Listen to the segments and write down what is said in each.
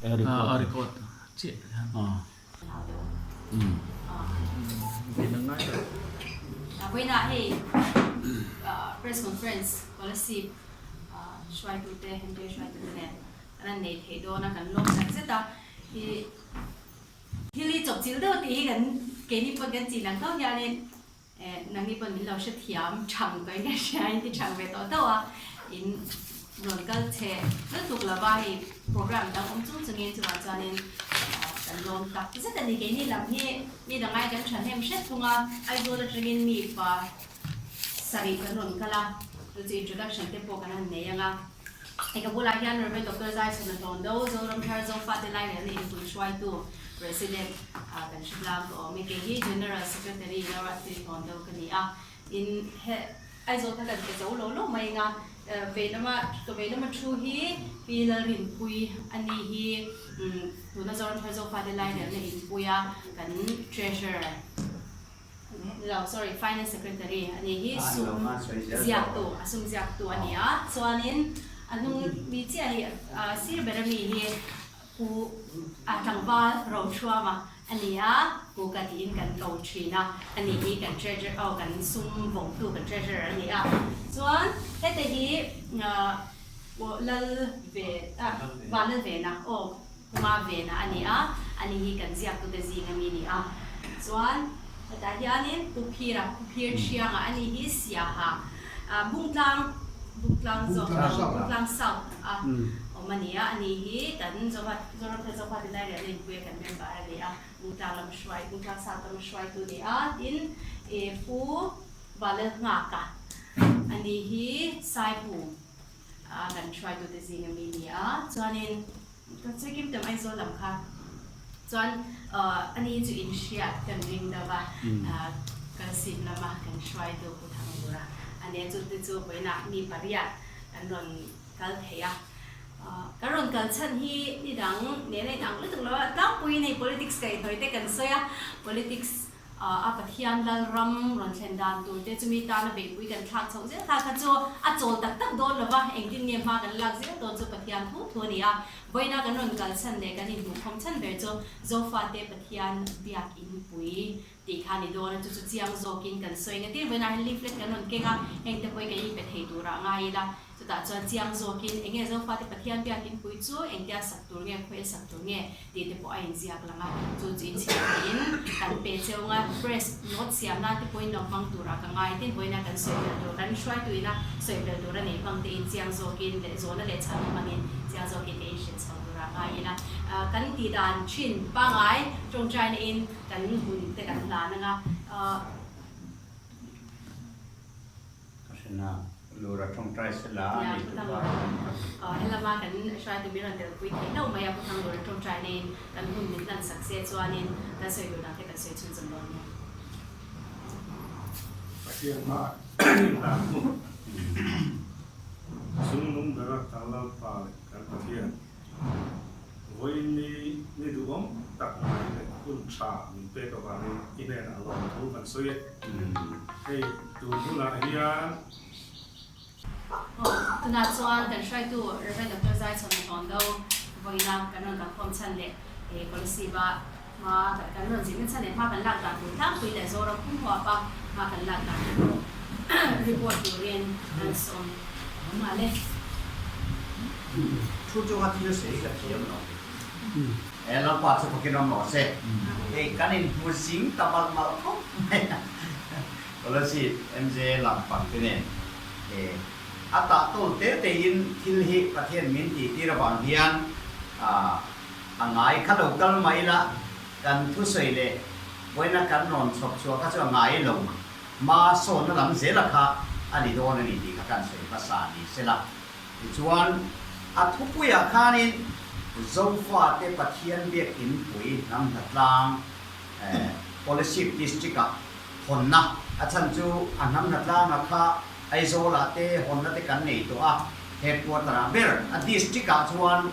A record chiah hian. Vawiinah hei press conference Kolasib hruaitute MJ hruaitute nen kan han nei thei dawn a, kan lawm tak zet a. Ih thil hi chawpchilh deuh tih hi kan keini pawn kan chin ang tho hianin Nangni pawn min lo hrethiam thang ka in hria in ti thang ve tawh deuh a, in rawn kal chhe lutuk lova hei program dang awm chung chungin chuvang chuanin kan lawm tak zet a ni. Keini lam hi mi dangai kan thahnem hret thung a, Aizawl atangin mi pa sarih kan rawn kal a, chu chu introduction te pawh kan han nei ang a. Hei ka bulah hian Rev. Doctor Zaichhuna Hlawndo, Zoram Thar Zofate Lairelna Inpui hruaitu President kan hre tlang tawh awm e. Kei hi General Secretary Laura Tui Hlawndo ka ni a. In he Aizawl kha kan pe zo lo lo mai anga vei lama ka vei lama thu hi Pi Lalrinpui a ni hi tuna Zoram Thar Zofate Lairelna Inpuia kan Treasurer Lo, sorry, Finance Secretary a ni hi sum ziaktu, a sum ziaktu a ni a. Chuanin a hnung mi chiah hi sir bera mi hi Pu a tlangval Rothruama a ni a, Pu ka tiin kan ko thin a, a ni hi kan treasurer, aw kan sum vawngtu kan treasurer a ni a. Chuan hete hi Lal ve, Van Lal Vena, aw Puma vena a ni a, ani hi kan ziaktute zing ami a ni a. Chuan hetah hianin Pu Phira, Pu Phir Thianga a ni hi Siaha, Bungtlang, Bungtlang zawk, Bungtlang South a awm a ni a. Ani hi kan Zofa, Zoram Thar Zofa ti lai riahna inpuia kan member a ni a, Bungtlang lam hruai, Bungtlang South lam hruaitu a ni a. Tin, Pu Valelnghaka a ni hi Saipu a kan hruaitute zing ami a ni a. Chuanin. Ka che kim tam Aizawl lam kha chuan ani chu in hriat kan ring deuh a, kan sim lama kan hruai deuh pu thang tur a, ania chu te chu vawiinah mi pariat kan rawn kal thei a, kan rawn kal chhan hi ni dang nena inang lutuk lo a, tlangpui nei politics kaihhnawih te kan sawi a, politics A Pathian Lalram rawn thlen dan tur te chumi tana beihpui kan thlak chhoh zel kha kha chu a chawl tak tak dawn lo va, engtin nge hma kan lak zel dawn chu Pathian thu thu a ni a. Vawiina kan rawn kal chhan leh kan inhmuhkhawm chhan ber chu Zofate Pathian biak inpui tih kha a ni dawn a, chu chu chiang zawkin kan sawi nga tir. Vawiinah hian leaflet kan rawn keng a, hengte pawh hi kan inpe thei turah ngai ila. Chutah chuan chiang zawkin eng nge Zofate Pathian biakin pui chu engtia sak tur nge, khawiah sak tur nge tih te pawh a inziak lang a, chu chu inchhiar theihin kan pe cheu nga, press note siam nan te pawhin lo hmang turah ka ngai tin vawiina kan sawi belh tur, kan hruaituina sawi belh tur a nei hmang tein chiang zawkin leh zawhna leh chhanna hmangin chiang zawkin ka inhrilh chho turah ngai ila. Kan tih dan thin pangai tawngtaina in kan hun te kan hlan anga. Ka hre na, Lura tawngtai sela a nei tu pa an a ti. Helama kan hruaitu min rawn telpui theih hlauh mai a, Pu Thang Lura tawngtai neiin kan hun min hlan sak se chuanin kan sawi tur dang te kan sawi chhunzawm dawn nia. Pathian hma inhlan hnu chungnung bera kan Lalpa leh kan Pathian Vawiin ni ni duhawm tak mai leh hun tha min pek avangin i hnenah lawmthu kan sawi e. Hei tun hunah hian. Aw, tunah chuan kan hruaitu Rev. Doctor Zaichhawna Hlawndo vawiina kan rawn kalkhawm chhan leh he Kolasib-a hma kan rawn zirna chhan leh hma kan lak dan tur tlangpui leh Zoram pum huapa hma kan lak dan tur pawh report turin kan sawm nghal e. Thu chunga thil sawi ka thiam lo. He lampa chu fakin awm rawh se. Hei kan inhmu zing ta malh malh khawp mai a. Kolasib MJ lampang te nen he a tah tawl te te in thil hi Pathian min tih tir avang hian a ngai kha lo kal mai la kan thusawi leh vawiina kan rawn chhawp chhuah kha chu a ngai lo. Hma sawnna lam zela kha a ni dawn a ni tih kha kan sawi hmasa ni sela. Tichuan, a thupuiah khanin Zofate Pathian biakin pui hnam hnatlang Kolasib District-ah hawnna a chhan chu a hnam hnatlanga kha Aizawlah te hawnna te kan nei tawh a, headquarter-ah ber a district-ah chuan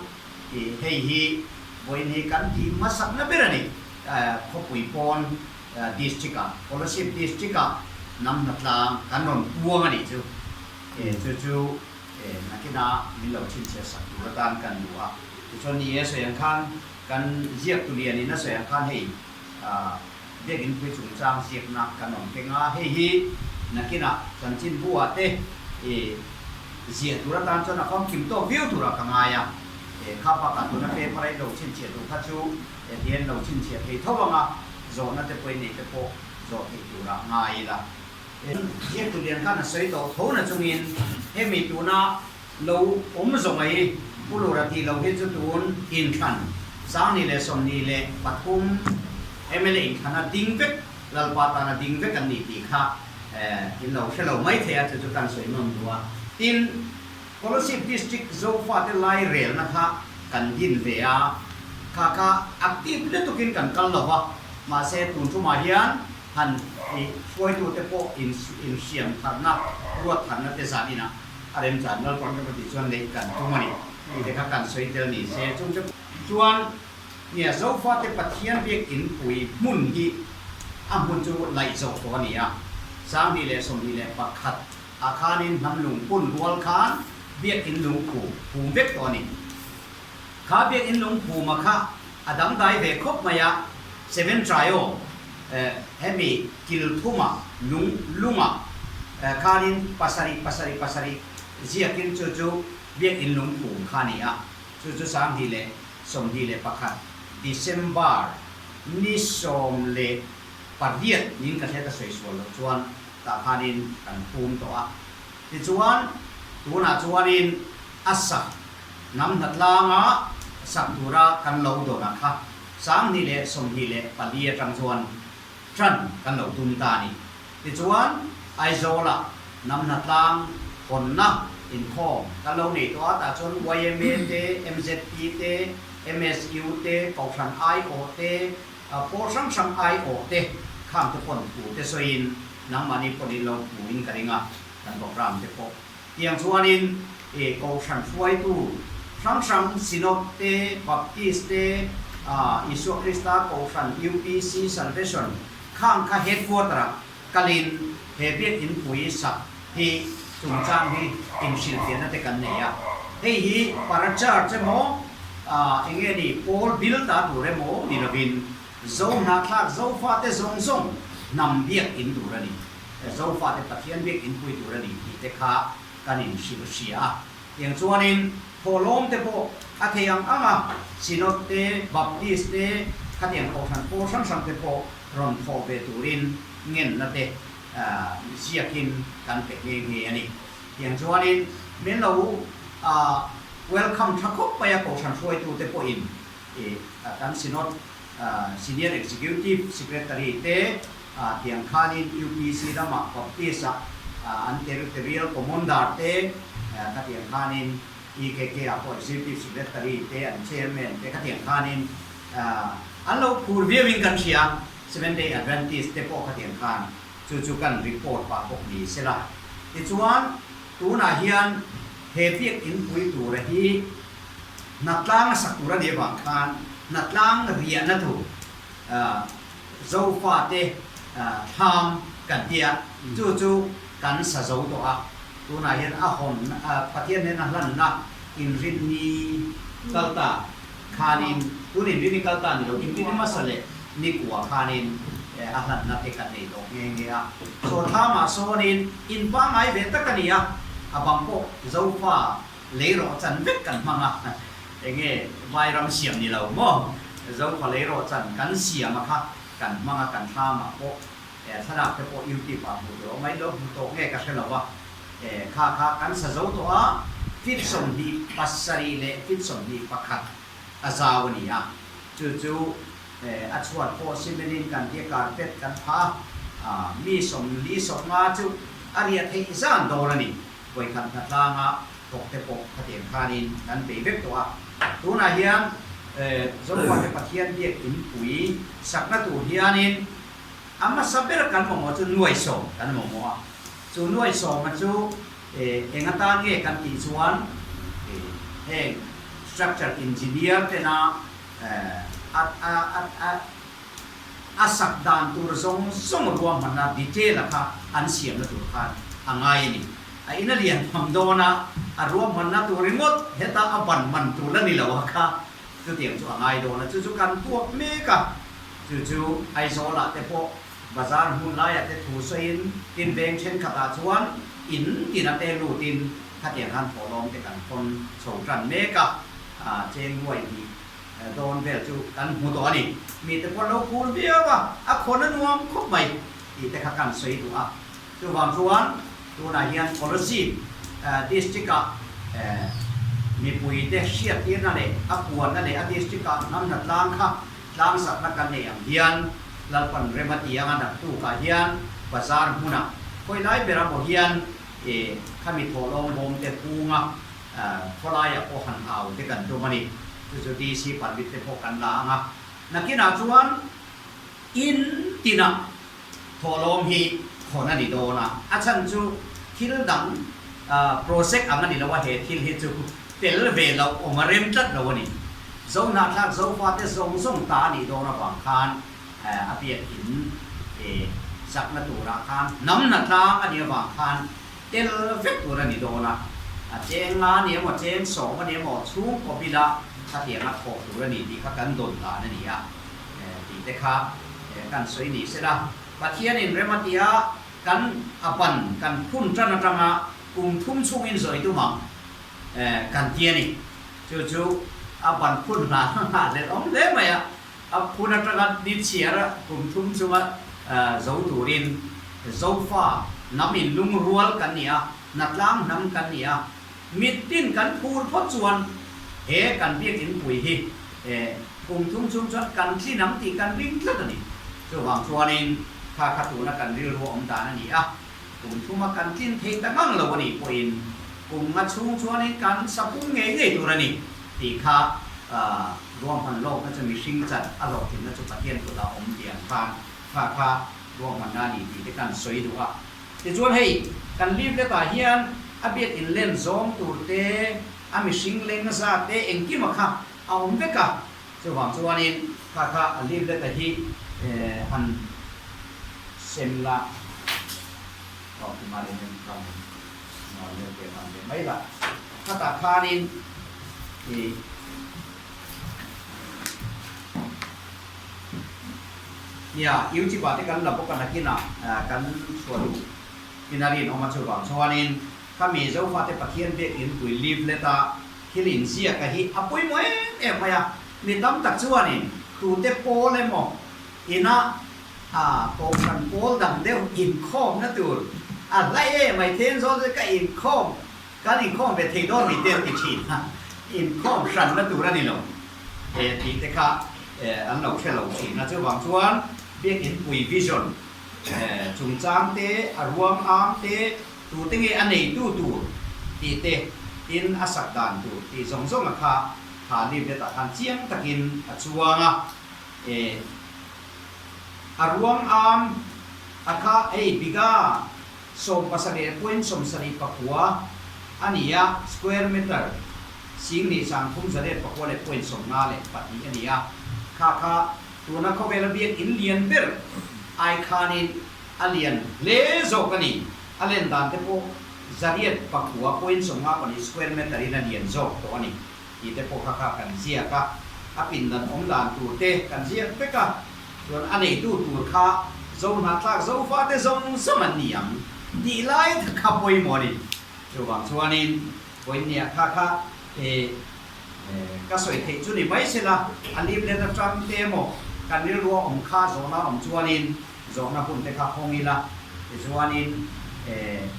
hei hi vawiin hi kan tih hmasakna ber a ni. Khawpui pawn district-ah Kolasib District-ah hnam hnatlang kan rawn puang a nih chu. Chu chu nakinah min lo chhinchhiah sak tur atan kan duh a. Tichuan ni e sawi ang khan kan ziaktu lianin a sawi ang khan hei biakinn pui chungchang ziakna kan awm keng a, hei hi nakinah chanchinbu ah te ziah tur atan chuan a famkim tawk viau turah ka ngai a, kha bakah tuna paper a i lo chhinchhiah duh kha chu hian lo chhinchhiah thei tho ang a, zawhna te pawh i neih te pawh zawh theih turah ngai ila. Ziaktu lian khan a sawi tawh tho na chungin hemi tuna lo awm zawng ai Pu Lura tih lo hi chu tun inthlan 2023 mla inthlana ding vek Lalpa tana ding vek an ni tih kha in lo hre lo mai thei a, chu chu kan sawi nawn duh a. Tin, Kolasib District Zofate lairelna kha kan din ve a, kha kha active lutukin kan kal lo va, mahse tun tumah hian han hruaitute pawh inhriam tharna, ruat tharna te zan inah a remchan Lalpan ka tih chuan neih kan tum a ni tih te kha kan sawi tel ni se. Chung te chuan nia Zofate Pathian biakinn pui hmun hi a hmun chu laih zawh tawh a ni a, 2021 ah khanin hnam lungphun rual khan biakinn lungphu phum vek tawh a ni. Kha biakinn lungphuma kha a dangdai ve khawp mai a, Seven Trio hemi kil thuma lung lunga khanin pasarih pasarih pasarih ziakin chu chu biakinn lungphum kha a ni a, chu chu 2021 December ni 18 nin ka hriat a sawi sual loh chuan tah khanin kan phum tawh a. Tichuan tunah chuanin a sak hnam hnatlanga sak tura kan lo dawnah kha 2024 atang chuan tan kan lo tum ta a ni. Tichuan Aizawla hnam hnatlang hawnna inkhawm kan lo nei tawh a, tah chuan yma te, MZP te, MSU te, Kohhran aiawh te, pawl hrang hrang aiawh te khang te pawn thu te sawiin nangmahni pawn in lo hmuin ka ring a, kan programme te pawh. Tiang chuanin Kohhran hruaitu hrang hrang Synod te, Baptist te, Isua Krista Kohhran, UPC, Salvation khang kha headquarter-ah kalin he biakinn pui sak hi chungchang hi inhrilhfiahna te kan nei a. Hei hi para church emaw eng nge ni pawl bil ta tur emaw ni lovin Zo hnahthlak Zofate zawng zawng hnam biakinn tur a ni. Zofate Pathian biakinn pui tur a ni tih te kha kan inhrilh hria a. Tiang chuanin thawhlawm te pawh a thei ang ang a, Synod te, Baptist te, khatiang kohhran pawl hrang hrang te pawh rawn thawh ve turin ngenna te ziakin kan pe nghe nghe a ni. Tiang chuanin min lo welcome tha khawp mai a kohhran hruaitu te pawhin kan Synod Senior Executive Secretary te tiang khanin UPC ramah Baptist ah an Territorial Commander te khatiang khanin EKK ah pawh Executive Secretary te an Chairman te khatiang khanin an lo phur viauin kan hria Seventh Day Adventist te pawh khatiang khan chu chu kan report pah bawk ni sela. Tichuan tunah hian he biakinn pui tura hi hnatlang a sak tur a nih avang khan hnatlang riahna tur Zofate thlam kan ti a, chu chu kan sa zo tawh a, tunah hian a hawn Pathian nen a hlanna inrinni kal ta khanin, tun inrinni kal ta ni lo, inrinni hmasa leh nikua khanin a hlanna te kan nei tawh nghe nghe a. Saw thlamah sawnin in pangngai ve tak a ni a, a bang pawh Zofa lei rawh chan vek kan hmang a, enge Vairam siam ni lo maw? Zofa lei rawh chan kan siam a kha kan hmang a, kan thlamah pawh thlalak te pawh YouTube ah hmuh tur a awm a, in lo hmu tawh nge ka hre lo va, kha kha kan sa zo tawh a, feet 27 leh feet 21 a zau a ni a, chu chu a chhuat pawh cement in kan tia carpet kan phah a, mi 45 chu a riah theih zan dawn a ni. Vawikhat hnatlanga thawk te pawh khatiang khanin kan bei vek tawh a. Tunah hian Zofate Pathian biak inpui sakna tur hianin a hmasa ber kan mamawh chu nuai sawm kan mamawh a. Chu nuai sawma chu eng atan nge kan tih chuan heng structure engineer tena a a sak dan tur zawng zawng ruahmanna detail a kha an siamna tur khan a ngai a ni. A in a lian tham dawn a, a ruahmanna tur ringawt heta a ban man tur la ni lo a kha. Chutiang chu a ngai dawn a, chu chu kan tuak mek a, chu chu Aizawlah te pawh bazar hmun laiah te thu sawiin tin veng thenkhatah chuan in tina te lutin khatiang khan thawhlawm te kan thawn chho tan mek a, cheng ruai hnih dawn vel chu kan hmu tawh a ni. Mite pawh an lo phur viau a, a khawn a nuam khawp mai tih te kha kan sawi duh a. Chuvang chuan tunah hian Kolasib District-ah mipuite hriattirna leh a puanna leh a District-ah hnam hna tlang kha tlangsakna kan nei ang hian Lalpan rem a ti anga naktukah hian bazar hmunah khawi lai bera maw hian khami thawhlawm bawm te hunga khawlaiah pawh han au te kan tum a ni. Chu chu DC permit te pawh kan la anga nakinah chuan in tinah Thawhlawm hi khawn a ni dawn a, a chhan chu thil dang project ang a ni lo a, he thil hi chu tel ve loh awm a rem tlat lo a ni. Zohnahthlak Zofate zawng zawng ta a nih dawn avang khan a biakin sakna turah khan hnamna tlang a nih avang khan tel vek tur a ni dawn a, a cheng nga a ni emaw cheng sawm a ni emaw chhungkaw bila khatiang a thawh tur a ni tih kha kan dawn dan a ni a. Tih te kha kan sawi ni sela, Pathianin rem a tia kan a ban kan phun tan atanga kum thum chhungin zawi tum ang kan ti a ni. Chu chu a ban phun hla hla hlelh awm hle mai a, a phun atanga ni chhiar a kum thum chunga zo turin Zofa hnam in lungrual kan ni a, hnatlang hnam kan ni a, Mittin kan phur phawt chuan he kan biakin pui hi kum thum chung chuan kan tlin ang tih kan ring tlat a ni. Chuvang chuanin kha kha tuna kan rilru awm dan a ni a, kum thuma kan tlin thei ta ngang lo a nih pawhin kum nga chhung chuanin kan sapum ngei ngei tur a ni tih kha ruahman lawkna chu mihring chan a hlawhtlinna chu Pathian kutah awm tih ang khan kha kha ruahmanna a ni tih te kan sawi duh a. Tichuan hei, kan leaflet ah hian a biak in len zawng tur te, a mihring leng zat te engkim a kha a awm vek a. Chuvang chuanin kha kha a leaflet a hi han sem la, aw tumah leh nem kha han lem ve han ve mai la. Khatah khanin i. Nia, YouTube ah te kan la bawk a nakinah kan chhuah duh in a rinawm a chuvang chuanin khami Zofate Pathian biakin pui leaflet a thil inziak a hi a pawimawh em em mai a, mi tam tak chuanin tute pawl emaw ina kohhran pawl dang deuh inkhawmna tur a hla em mai then zawn chu ka inkhawm kan inkhawm ve thei dawn mi te an ti thin a, inkhawm hranna tur a ni lo. He tih te kha an lo hre lo thin a, chuvang chuan biakin pui vision chungchang te, a ruang am te, tute nge a neitu tur tih te, tin a sak dan tur tih zawng zawng a kha kha leaflet ah khan chiang takin a chuang a. A ruang am a kha hei biga 17.79 a ni a, square meter 13,352 a ni a, kha kha tuna khawvela biak in lian ber ai khanin a lian hle zawk a ni. A len dan te pawh 809.54 square meter in a lian zawk tawh a ni tih te pawh kha kha kan ziak a, a pindan awm dan tur te kan ziak vek a. Chuan a neitu tur kha Zohnahthlak Zofate zawng zawng an ni ang tih lai kha pawimawh a ni. Chuvang chuanin Vawinia kha kha ka sawi theih chu ni mai sela, a leaflet atang te emaw kan rilrua awm kha zawhna awm chuanin zawhna hun te kha hawng ila, tichuanin eng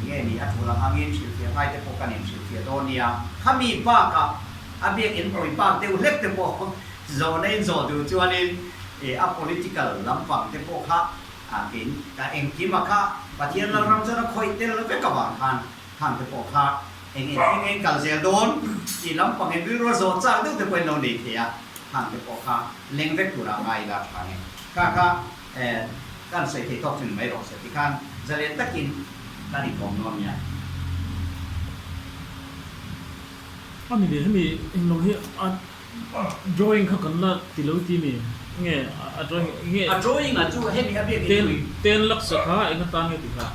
nge ni a tul ang angin hrilhfiah ngai te pawh kan inhrilhfiah dawn nia. Khami bakah a biakin pawi bak deuh hlek te pawh Zawhna in zawh duh chuanin a political lampang te pawh kha kein ka engkim a kha Pathian Lalram chuan a khawih tel vek avang khan khang te pawh kha eng eng eng eng kal zel dawn tih lampang in rilru a zawh chak deuh te pawhin lo nei thei a, khang te pawh kha leng vek turah ngai ila tha nge kha kha kan sawi thei tawk chu ni mai rawh se tikhan zalen takin kan inkawm nawn nia. A ni hemi englo hi a Drawing kha kan la ti lo ti mi nge a drawing nge. A drawing ah chu hemi a biak in pui. Ten laksa kha eng atan nge ti kha.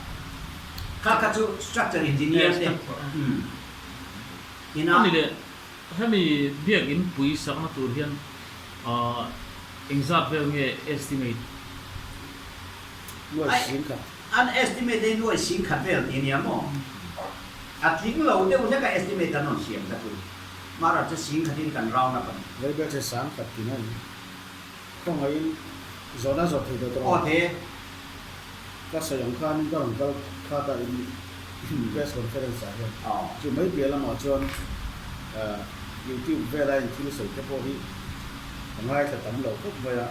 Kha kha chu structure engineer te ina. Ani leh. Hemi biakinn pui sakna tur hian engzat vel nge estimate? Nuai sing khat. An estimate hi nuai sing khat vel ti ania maw? A tling lo deuh hlek a estimate an rawn siam ta chu. Mara chu sing khatin kan round up a ni. Vaibel che sang khat tin a ni. Khawngaihin zawhna zawh thei tawh tawh Aw the. Ka sawi ang khanin ka rawn kal khat a in press conference ah hian chu mai piah lamah chuan YouTube vela in thil sawi te pawh hi ka ngaithla tam lo khawp mai a,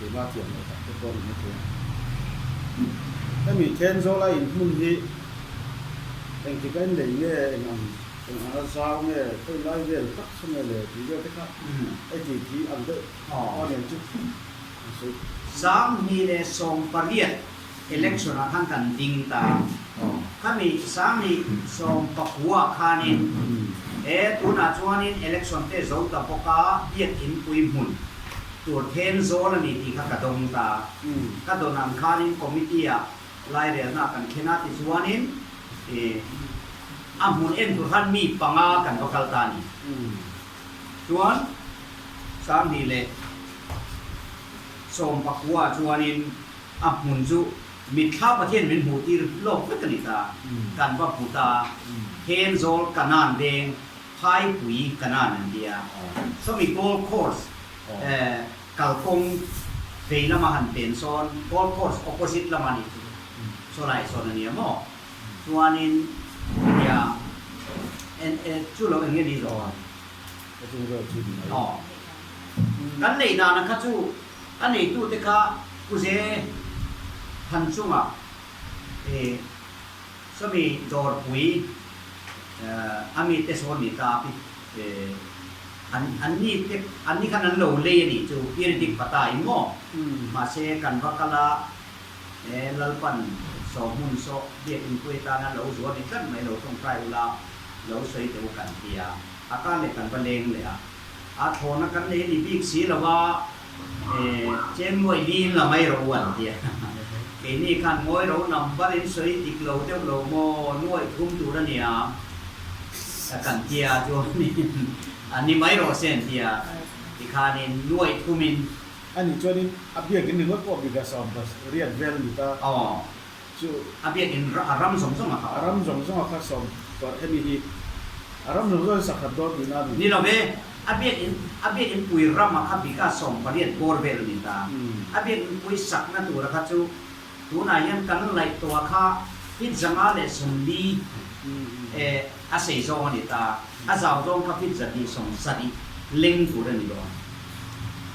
keimah thiam loh tak te pawh ni maithei a. Hemi Thenzawl a in hmun hi engtik a in lei nge eng ang eng ang a zau nge khawi lai vel tak chu nge le tih vel te kha hei tih khi ang deuh aw nen chu. 2018 election ah khan kan ding ta. Khami 2019 khanin he tunah chuanin election te zo ta bawk a, biakinn pui hmun tur then zawl a ni tih kha ka dawng ta. Ka dawn ang khanin committee ah lairelna kan thlen a tichuanin a hmun en tur khan mi panga kan va kal ta a ni. Chuan 2019 chuanin a hmun chu mitthla Pathian min hmuh tir lawk vek a ni ta. Kan va hmu ta. Thenzawl Kanan veng Phaipui Kanan an tia. Sawmi Golf Course kalkawng vei lama han pen sawn Golf Course opposite lama ni chu saw lai sawn a nia maw? Chuanin nia en chu lo eng nge ni zawh? Aw. Kan neih dana kha chu a neitute kha Pu Ze Than chunga i sawmi dawrpui a mite sawn ni ta pi an an ni te an ni khan an lo lei a nih chu Piridik Pata in maw? Mahse kan va kal a e Lalpan saw hmun saw biakinn pui atana lo zuar ni tlat mai lo tawngtai ula lo sawi teh u kan ti a. A ka leh kan va leng leh a, a thlawhna kan nei a ni bik si lo a, cheng nuai li in la mai ro an ti a. Keini khan ngawi ro number in sawi dik lo deuh lo maw nuai thum tur a nia kan ti a, chuanin a ni mai rawh se an ti a, tikhanin nuai thumin. A nih chuanin a biakin ringawt pawh bik a 18 vel a ni ta. Aw. Chu. A biakin a ram zawng zawng a kha. A ram zawng zawng a kha sawm tawrh hemi hi a ram zawng zawng in sakhat dawn tihna a ni. Ni lo ve, a biakin a biakin pui ram a kha bika 18 bawr vel a ni ta. A biakin pui sakna tur a kha chu tunah hian kan laih tawh a kha feet 140 a sei zawng a ni ta. A zau zawng kha feet 170 leng tur a ni dawn.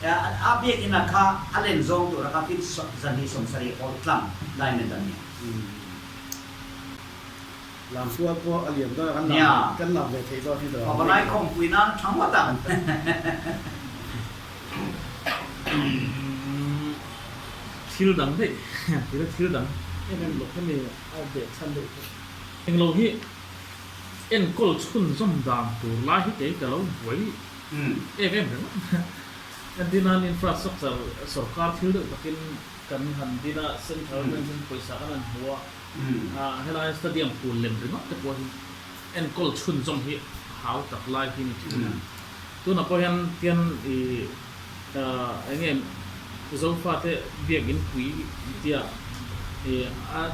A biakinn a kha a len zawng tur a kha feet 270 hawlh tlang diamond a ni. Lam sual pawh a lian dawn a, kan lam kan lam ve thei dawn hi dawn. Pavalai khawmpui nan tha ngawt ang. Thil dang daih, thil thil dang em em lo hemi a beh chhan deuh kha. Englo hi enkawl chhunzawm dan tur lai hi kei ka lo buai em em reng a. Entir nan infrastructure sorkar thil deuh takin kan han din a, central atangin pawisa kan han hmu a, helai stadium phul lem ringawt te pawh hi enkawl chhunzawm hi hau tak lai hi ni thin a. Tunah pawh hian tian i eng nge Zofate biakin pui tia i a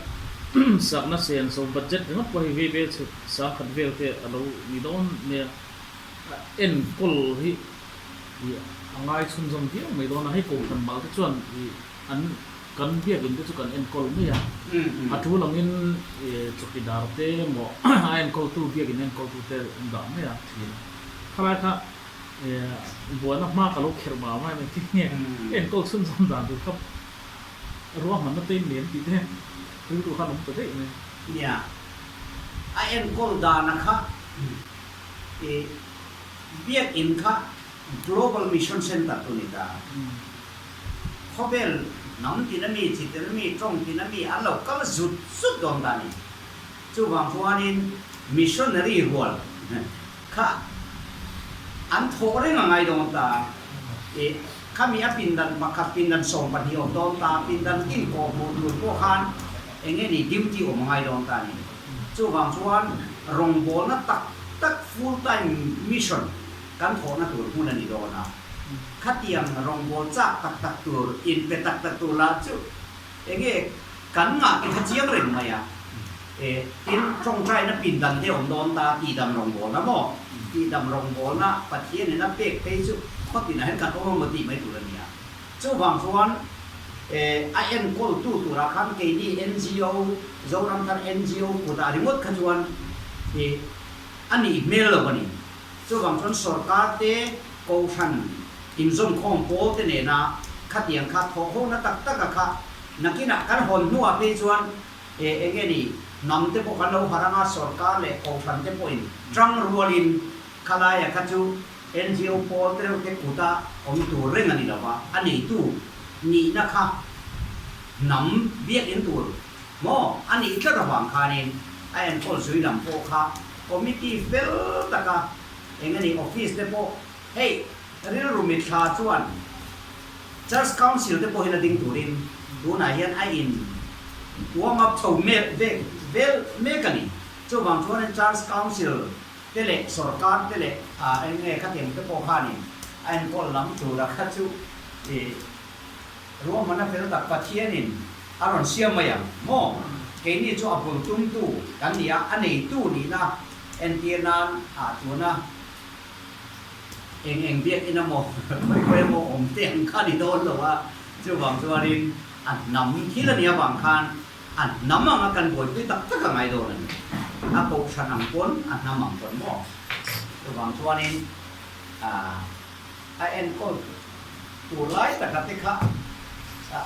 sakna senso budget ringawt pawh hi vei vel chhe 10,000 vel te a lo ni dawn nia. A enkawl hi i a ngai chhunzawm viau mai dawn a, hei kohhran mal te chuan i an kan biakin te chu kan enkawl mai a, a tul angin i chawkidar te emaw a enkawltu biakin enkawltu te an dah mai a thin. Khalai kha i buaina hma ka lo kherh mah mai mai thil nge enkawl chhunzawm dan tur kha ruahmanna te in nem tih te rilru khan awm ta daih mai. Nia, a enkawl dana kha I biakinn kha Global Mission Centre tu ni ta. Khawvel hnam tina mi, chi tina mi, tawng tina mi an lo kal zut zut dawn ta a ni. Chuvang chuanin missionary rual kha an thawh reng a ngai dawn ta. I khami a pindan pakhat, pindan 12 awm dawn ta, pindan tin kawh hmuh tur pawh khan eng nge ni duty awm a ngai dawn ta a ni. Chuvang chuan rawngbawlna tak. tak full time mission kan thawhna tur hmun a ni dawn a. Khatiang rawngbâwl chak tak tak tur, inpe tak tak tur lah chu enge kan ngah tih kha chiang reng mai a. E, tin, tawngtaina pindan te awm dawn ta, tihdam rawngbâwlna maw? Tihdam rawngbâwlna Pathianin a pek phei chu khawtinah hian kan awm emaw tih mai tur a ni a. Chuvang chuan e, a enkawltu turah khan keini NGO, Zoramthar NGO kutah ringawt kha chuan e, a nih hmel lo a ni. Chuvang chuan sorkar te, kohhran inzawmkhawm pawl te nena khatiang kha thawhhona tak taka kha nakinah kan hawn hnuah phei chuan e eng nge ni hnam te pawh kan lo harh anga sorkar leh kohhran te pawhin tang rualin khalaia kha chu NGO pawl te reuh te kuta awm tur reng a ni lova, a neitu nihna kha hnam biakinn tur maw a nih tlat avang khanin a enkawl zui lam pawh kha committee fel taka eng a ni office te pawh hei rilru mitthla chuan Church Council te pawhin a ding turin tunah hian a in warm up chho mek vek vel mek a ni. Chuvang chuanin Church Council te leh sorkar te leh eng nge khatiang te pawh khanin a enkawl lam tura kha chu ih ruahmanna fel tak Pathianin a rawn siam mai ang maw? Keini chu a bul tumtu kan ni a, a neitu nihna entir nan ah tuna eng eng biakin emaw khawi khawi emaw awm te ang kha ni dawn lo a, chuvang chuanin a hnam thil a nih avang khan A hnam anga kan buaipui tak tak a ngai dawn a ni. A kohhran ang pawn, a hnam ang pawn maw? Chuvang chuanin a enkawl tur lai taka te kha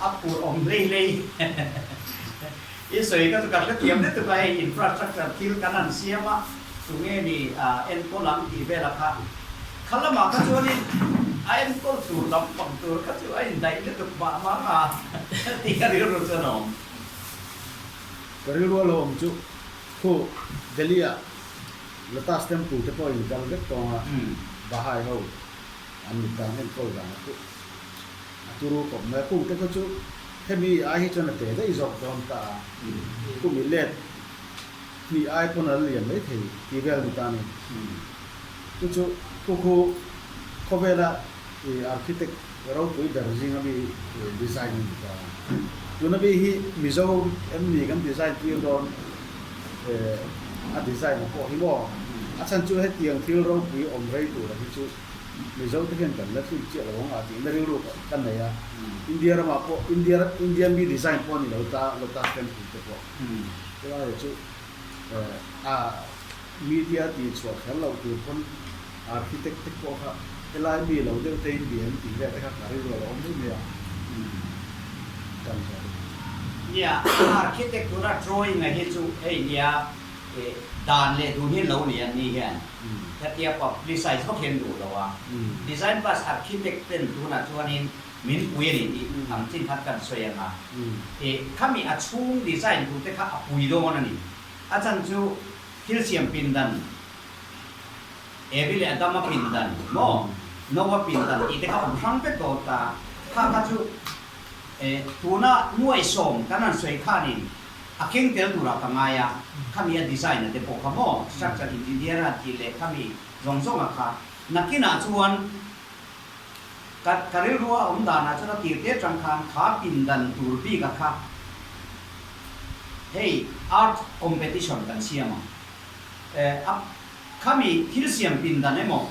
a phur awm hlei hlei. I sawi kha chu ka hrethiam lutuk a, hei infrastructure thil kan han siam a, tunge ni enkawl ang tih vela kha. Kha lamah kha chuanin a enkawl tur lampang tur kha chu a indaih lutuk mah mah a tih ka rilru chuan a awm. Ka rilru a lo awm chu khu Delhi-ah Lotus Temple te pawh in kal vek tawng a, Bahai ho an mit dan enkawl dan a a turu kawp mai a, kung te kha chu hemi ai hi chuan a te daih zawk dawn ta a, kum i let hnih ai pawn a la lian mai thei tih vel ni ta a ni. Chu chu khu khu khawvela i architect ropui ber zinga mi design a ni ta. Tuna mi hi Mizo em ni kan design tir dawn a design a pawh hi maw? A chhan chu hetiang thil ropui awm rei tura hi chu Mizo te hian kan la tlin chiah lo ang a tihna rilru ka nei a. India ramah pawh India Indian mi design pawh a ni lo ta Lotus Temple te pawh. Chulai chu a Media tih chhuah kher loh tur pawn architect te pawh kha helai mi lo deuh te in bia em tih vel te kha ka rilru a lo awm mai mai a, kan zawh deuh. Nia, architect tura drawing a hi chu hei nia dan leh dun hi lo ni an ni hian hetia publicize vak hian duh lo a, design plus architect ten tunah chuanin min pui a ni tih ang chin khan kan sawi ang a, khami a chhung design tur te kha a pui dawn a ni. A chan chu thil siam pindan, Evi leh Adama pindan maw, Noah pindan tih te kha awm hrang vek dawn ta. Kha kha chu tuna nuaihsawm kan han sawi khanin a keng tel turah ka ngai a, khami a design a te pawh kha maw, structure engineer a tih leh khami zawng zawng a kha. Nakinah chuan ka ka rilrua awm danah chuan a tir te atang khan kha pindan tur bik a kha Hei art competition kan siam ang. A khami thil siam pindan emaw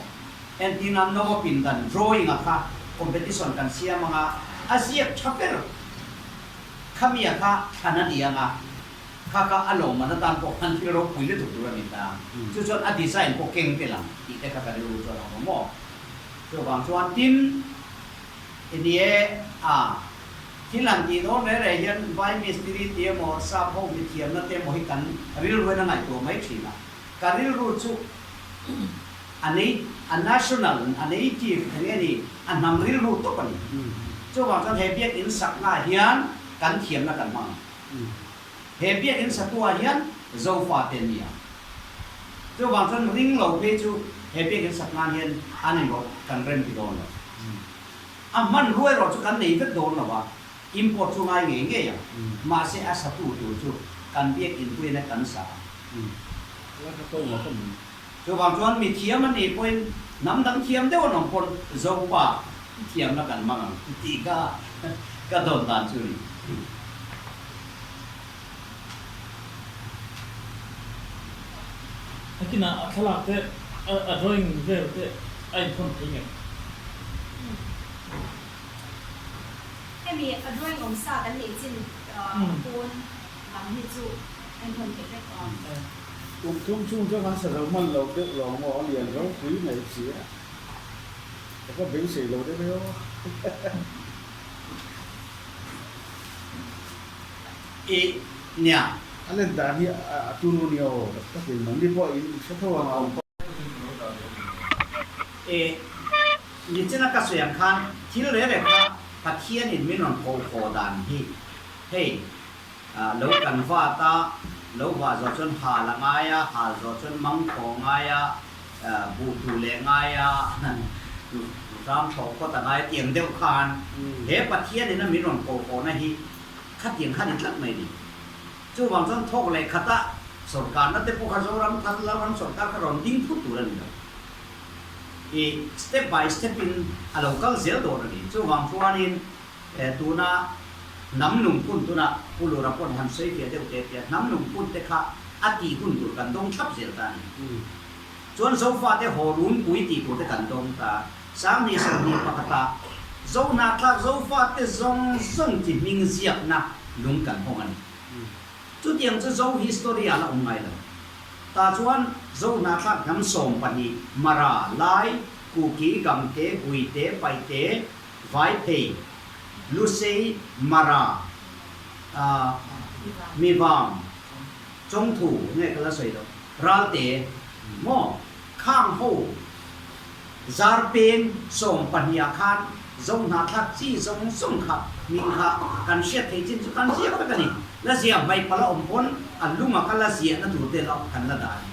entirna Nova pindan drawing a kha competition kan siam ang a, a ziak tha ber khami a kha thlan a ni ang a, kha kha a lawmman atan pawh khan thil ropui lutuk tur a ni ta. Chu chuan a design pawh keng tel ang tih te kha ka rilru chuan a awm maw. Chuvang chuan tin ni e a. Thil han tih dawn reh reh hian vai mistiri ti emaw sap ho mithiamna te emaw hi kan rilruin a ngaihtuah mai thin a. Ka rilru chu a nei, a national, a native eng nge ni, a hnam rilru tawp a ni. Chuvang chuan he biakinn saknaah hian kan thiamna kan hmang ang. He biakinn satuah hian Zofa te an ni ang. Chuvang chuan ring lo phei chu he biakinn saknaah hian an inrawlh kan rem ti dawn lo. A hmanrua erawh chu kan nei vek dawn lo a, import chu ngai ngei ngei ang. Mahse a satu tur chu kan biak inpuiin a kan sa a. Lai kha pawimawh ka hmu. Chuvang chuan mi thiam a nih pawhin hnam dang thiam deuh an awm pawn Zopa thiamna kan hmang ang tih kha ka dawn dan chu a ni. Nakinah a thlalak te a drawing vel te a inthawn thei ngei. Hemi a drawing awm sa kan neih chin pawn lam hi chu a inthawn thei vek ang. Kum thum chhung chuan kan sa zo hman lo deuh lo maw a lian ropui mai si a, ka va beisei lo deuh e aw. I nia. A len dan hi a turu nia aw tak takin nangni pawh in hre tho ang a. I nichina ka sawi ang khan thil reh reh kha Pathianin min rawn koh haw dan hi hei lo kan vat a, lo vah zawh chuan hal a ngai a, hal zawh chuan mang thaw a ngai a, buh tuh leh ngai a, ram thlawh phawt a ngai a tiang deuh khan he Pathianin a min rawn koh hawna hi Khatiang kha ni tlat mai ni. Chuvang chuan thawk leh khata sorkarna te pawh kha Zoram thar Lalram sorkar kha rawn ding phut tur a ni lo. I step by step in a lo kal zel dawn a ni. Chuvang chuanin tuna hnam lungphun tuna Pu Lura pawn han sawi fiah deuh teh teh a, hnam lungphun te kha a tih hun tur kan dawng thlap zel ta a ni. Chuan Zofate haw runpui tih tur te kan dawng ta. Sanghnih 20 pakhata Zohnahthlak Zofate zawng zawng chi hming ziakna lung kan hawng a ni. Chutiang chu Zo history ah la awm ngai lo. Tah chuan Zohnahthlak hnam 12, Mara, Lai, Kuki, Gangte, Guite, Paite, Vaiphei, Lusei, Mara, Mivang, Chawngthu, nge ka la sawi lo, Ralte, maw, Khang ho, Zarpeng 12 ah khan Zohnahthlak chi zawng zawng kha hming kha kan hriat theih chin chu kan ziak vek a ni. La ziah hmaih pala awm pawn a lunga ka la ziahna tur te erawh kan la dah a ni.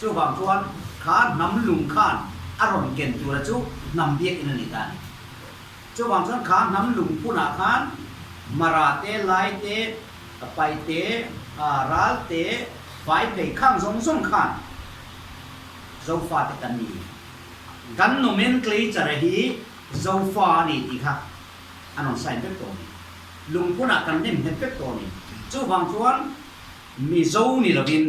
Chuvang chuan kha hnam lung khan a rawn ken tura chu hnam biakinn a ni ta a ni. Chuvang chuan kha hnam lung phunah khan Mara te, Lai te, Pai te, Ral te, Vai phei khang zawng zawng khan Zofate kan ni. Kan nomenclature hi Zofa a ni tih kha an rawn sign vek tawh a ni. Lungphunah kan nem nghet vek tawh a ni. Chuvang chuan Mizo ni lovin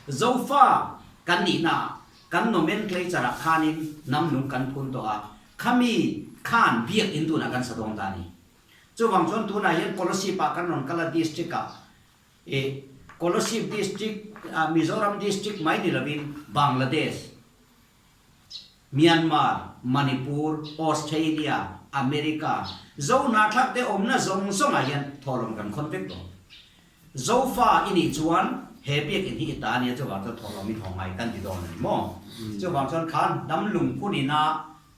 Zofa kan nihnaah kan nomenclature ah khanin hnam lung kan phun tawh a, khami khan biakinn tunah kan sa dawn ta a ni. Chuvang chuan tunah hian Kolasib ah kan rawn kal a district ah I Kolasib District, Mizoram District mai ni lovin Bangladesh, Myanmar, Manipur, Australia, America, Zo hnahthlak te awmna zawng zawngah hian thawhlawm kan khawn vek dawn. Zofa i nih chuan he biakinn hi i ta ania chuvang chuan thawhlawm i thaw ngai kan ti dawn a ni maw? Chuvang chuan khan hnam lungphun ina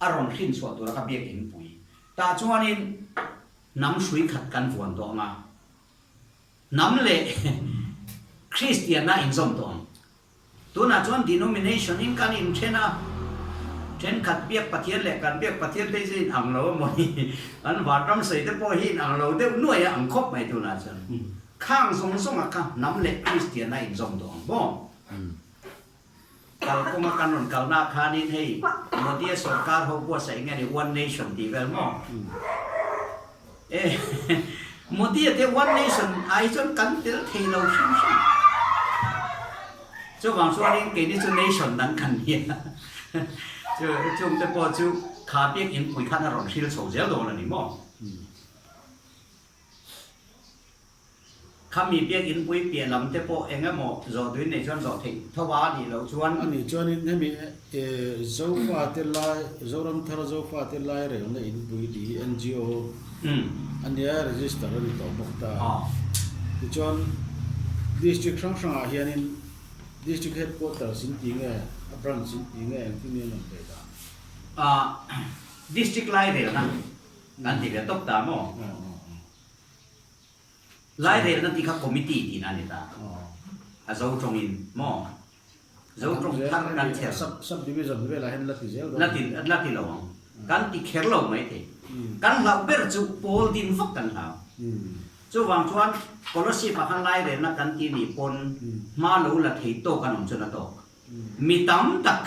a rawn hrinchhuah tura ka biakinn pui tah chuanin hnam hrui khat kan vuan tawh ang a. Hnam leh Kristianna inzawm tawh ang. Tunah chuan denomination in kan inthen a, thenkhat biak Pathian leh kan biak Pathian te hi chu inang lo a maw ni? Kan vanram sawi te pawh hi inang lo deuh nuai a ang khawp mai tunah chuan. Khang zawng zawngah kha hnam leh Kristianna inzawm tawh ang maw? Kalkawnga kan rawn kalna khanin hei Modi-a sorkar ho buatsaih nge ni One Nation tih vel maw? E Modi-a te One Nation ai chuan kan tel thei lo hrim hrim. Chuvang chuanin keini chu nation dang kan nia. Chu chungte pawh chu kha biak inpui khan a rawn hril chho zel dawn a ni maw? Khami biak inpui piah lam te pawh eng emaw zawh duin nei chuan zawh theih tho a nih loh chuan. Ani chuanin hemi Zofate lai, Zoramthar Zofate lai relna inpui tih hi NGO a nia register a ni tawh bawk ta. Tichuan district hrang hrangah hianin district headquarters in tih nge a branch in tih nge engtin nge an awm ve dan? District lai relna kan ti ve tawp ta maw? Lairelna tih kha committee tihna a ni ta. A zo tawngin maw? Zo tawng thar kan chher. Sub division velah hian la ti zel dawn. La ti la ti lo ang. Kan ti kher lo mai thei. Kan hlauh ber chu pawl din vak kan hlau. Chuvang chuan Kolasib ah khan lairelna kan ti nih pawn hma lo la thei tawk an awm chuan a tawk. Mi tam tak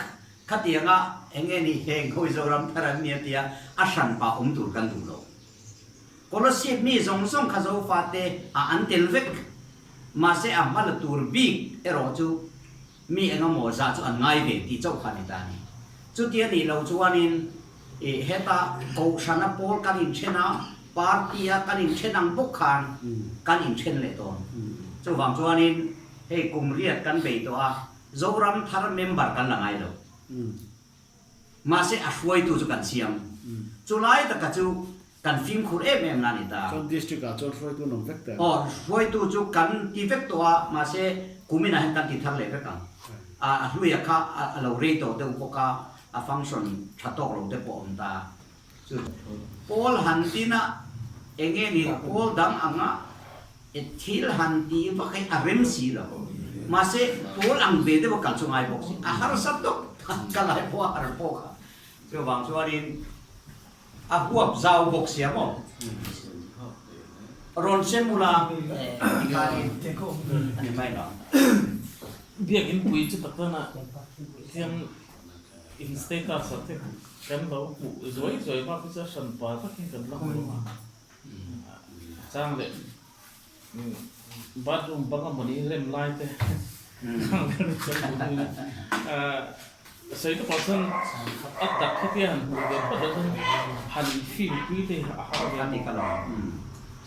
khatianga eng nge ni heng ho Zoram thar an nia tia a hran pah awm tur kan duh lo. Kolasib mi zawng zawng kha Zofate ah an tel vek. Mahse a hma la tur bik erawh chu mi engemaw zah chu an ngai ve tih chauh kha a ni ta a ni. Chutia nih loh chuanin i heta Kohhrana pawl kan inthen a, party a kan inthen ang bawk khan kan inthen leh dawn. Chuvang chuanin hei kum riat kan bei tawh a, Zoram thar member kan la ngai lo. Mahse a hruaitu chu kan siam. Chulai taka chu kan fimkhur em em na a ni ta. Chuan district ah chuan hruaitu an awm vek ta. Aw, hruaitu chu kan ti vek tawh a, mahse kumin ah hian kan ti thar leh vek ang. A hluia kha a lo rei tawh deuh bawk a, a function tha tawk lo te pawh a awm ta. Chu pawl han tin a, eng nge ni pawl dang anga thil han ti vak hi a rem si lo. Mahse pawl ang ve deuh a kal chu ngai bawk si, a harsa tawp ka lai pawh a har pawh kha. Chuvang chuanin A huap zau bawk sia maw? Rawn sem ula tikhanin a ni mai lo. Biakinn pui chu tak chuan hian in status ah te kan lo hmuh zuai zuai bak hi chu a hran pa takin kan la hmu lo a, chang leh Bathroom bang a mawni rem lai te sawi te pawh chuan a tak hetia han hmuh ve phawt loh chuan han film pui te hi a har ve a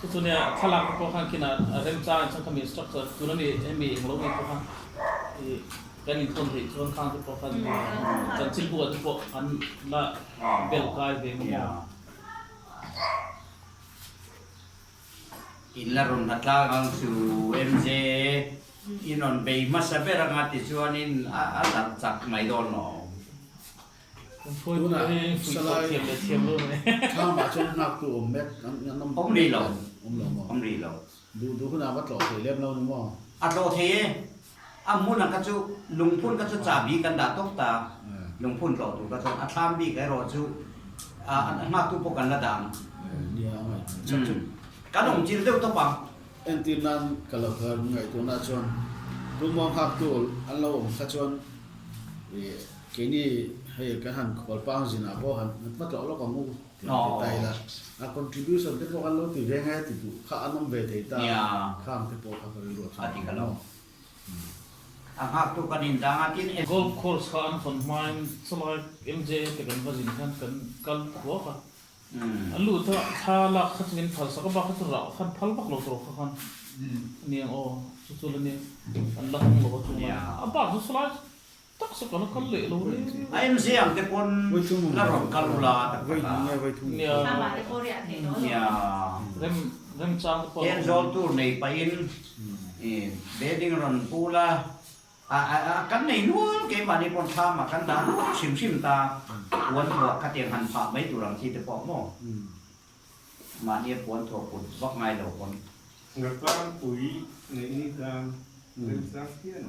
chu chu nia thlalak te pawh khan khin a remchang chuan khami structure tuna mi hemi englo mi pawh khan ih kan inthawn theih chuan khang te pawh khan chanchin buah te pawh an la bel kai ve ngawt a. In la rawn hnatlak ang chu MJ in rawn bei hmasa ber anga tichuanin a darh chak mai dawn lo. Tunah salai thlamah chuan nghaktu awm mek an awm Awm rih lo. Awm lo maw? Awm rih lo. Duh duh hunah va tlawh thei lem lo ni maw? A tlawh thei e. A hmunah kha chu lungphun kha chu chahbi kan dah tawp ta. Lungphun tlawh tur kha chuan a thlam bik erawh chu a nghaktu pawh kan la dah ang. Nia a ngaihtuah chak chu. Kan awm chil deuh tawp ang. Entir nan ka lo kal ngaihtuahna chuan tumah nghaktu an lo awm kha chuan keini hei kan han khual pang zinah pawh han va tlawh lawk ang u. Ti ta ila, a contribution te pawh kan lo ti ve ngai a ti duh kha an awm ve thei ta, khang te pawh kha ka rilru a chhuak ang maw? A nghak tu kan indang a tin e. Golf course kha an hawn hmain chulai MJA te kan va zin khan kan kal thuak a, a lut a thla lak kha chu min phal sak a bak kha chu rah khan phal vak lo tur kha khan aniang aw chu chu la nia an la hawng lo a chunga a bak chu chulai Tak chu ka la kal leh lo re. A MZ ang te pawn la rawn kal ula tak tak a. Nia. Nia. Rem rem chang te pawh. Ken zawl tur nei pahin i bedding rawn pu la a a kan nei nual keimahni pawn thlam ah kan dah nual hrim hrim ta puan thuah khatiang han phah mai tur ang chi te pawh maw mahnia puan thuah kut vak ngai lo pawn. Ngatlangpui neih ni tan remchang hian.